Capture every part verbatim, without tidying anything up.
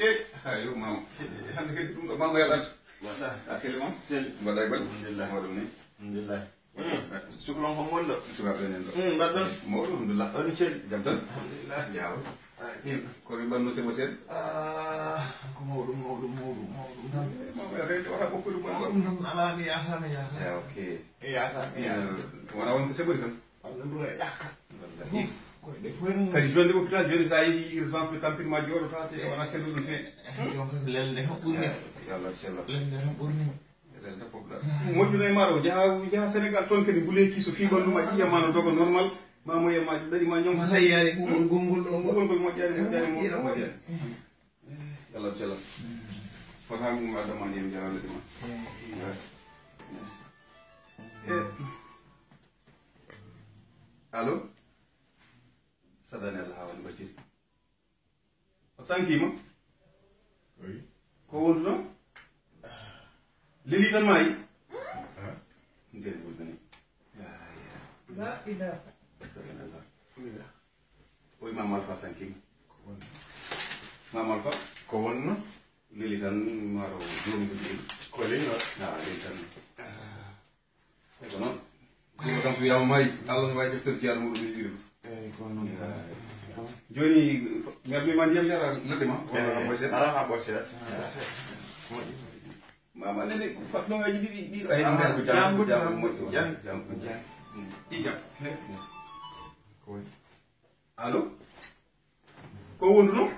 Eh, ha yo, mama. Hande kadi ɗum ɗo mama yaɗat. Mbaɗɗa. A seli, mam? Seli. Mbaɗɗa e golle? Alhamdulillah. Mawɗum ni. Alhamdulillah. Suklon ko ngol ɗo? Sukaɓe ɓe nen ɗo. Hmm, mbaɗɗon? Mawɗum, alhamdulillah. Oɗo celi? Jam tan? Alhamdulillah. Jaw. Ay. Ko ɓe mbanno sebo sen? Ah, ko mawɗum, mawɗum, mawɗum, mawɗum tan. Mawɗum, rewde wata ɓokkude mawɗum. Mawɗum tan, alaa mi yaata, mi yaata. Ya, ok. E yaata, mi yaata. Eh, wona won ko sebori tan. Walla ɗum e ƴakka. Wallahi. Koyɗe fof en kadi jonde hôpital, jonde sa yeehi urgence ɓe tampinma jooɗota te wona selluɗo fe. Yo kadi lelde tan ɓurni. Yo Allah sello. Lelde tan ɓurni. Lelde tan popular. Moƴƴuno e maaro, jaha, jaha Sénégal toon kadi, buleeki so fii ɓanndu ma ƴiƴam ma no doga normal, ma moye ma ɗaɗi ma ñom. Ma sa yiyaani ɓuuɓol gonngol ɗo ngol. Ɓuuɓol ngol moƴƴaani, moƴƴaani, moƴƴaani. Yo Allah sello. Fota mum adda ma ndiyam jaram leydi ma. Eh. Allo? Saɗani Allah haa waɗi mbacciri. O sankiima? Oui. Ko wonduno? Leli tan maayi? Ah. Nden wonduno. Ya, ya. La ilaha. Saɗani Allah. Oy, Mama Alfa sankiima. Ko wonno? Mama Alfa? Ko wonno? Leli tan, maro jooni ko jeyi. Ko leli o? Ah, leli tan. Ah. Eyi, ko noon. Ɗum kam so wiyama maayi, Allah no wawi ƴeftude jeyaɗo muɗum e yiɗiri ɗum. Eyi, ko noon. Eyi. Jooni, mi abmi ma ndiyam yara, ladde ma, walla eyi, ɓoccere? Ara ha ɓoccere. Moƴƴi. Mama nene, ko fat ɗo ngaji ɗiɗi, ɗiɗo, ay, ah, nder ko janngo, janngo, janngo moƴƴo. Janngo, janngo. Janngo. Ɗi jam. Ko woni? Allo? Ko wonduno?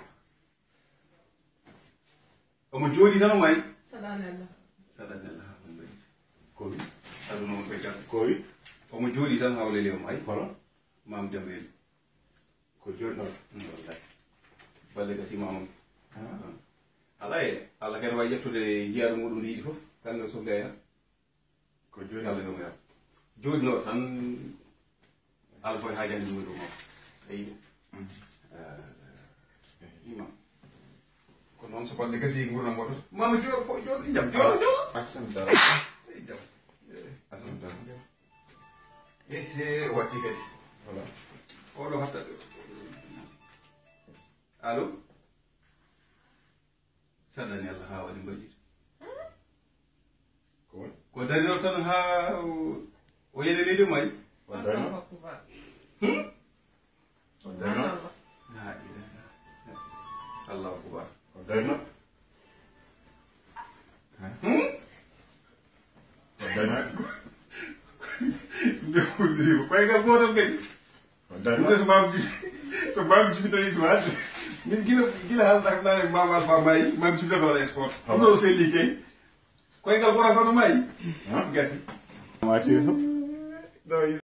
Omo jooɗi tan o maayi. Saɗani Allah. Saɗani Allah, haa ko mbaɗi. Ko wi? Aduna on koye jam. Ko wi? Omo jooɗi tan haa o leli o maayi. Kono? Maam Demba Yeli. Ko jooɗi ɗon? Mm, wallahi. Balle gasi maam on. Ah. Alaa e, Allah kadi wawi ƴeftude jiyaaɗo muɗum ndi yiɗi fof. Kamɓe sokli ayna. Ko jooni Allah ɗum yam. Jooɗinoo tan, Allah koye haajande ɗum e ɗum o. A yiɗi? Mm. Eh, ima. Ko noon so balɗe gasi nguurndam woto. Mama jooɗo, ko jooɗo, jam, jooɗo, jooɗo. Accam dara. Eh, jam. Eh, accam dara. Eh, eh, o watti kadi. Voilà. Oɗo hatta ɗo. Allo? Saɗani Allah haa waɗi mbaɗi. Ko woni? Ko darino tan haa o, o yeɗe leydi maayi. O darino? Allahu akbar. Hmm? O darino? Subhanallah. La ilaha illallah. Allahu akbar. O darino? Hmm? O darino? Nde ko nde ko koygal gootal kadi. Ɗum so Maam Jibi, so Maam Jibi tawi ɗum hannde. Min gila, gila haalata ko nane Maam Alfa maayi, Maam Jibi tan waɗa sport. Ɗum ɗo selli kay. Koyngal goto tan no maayi. Gasi. Mati. Ɗo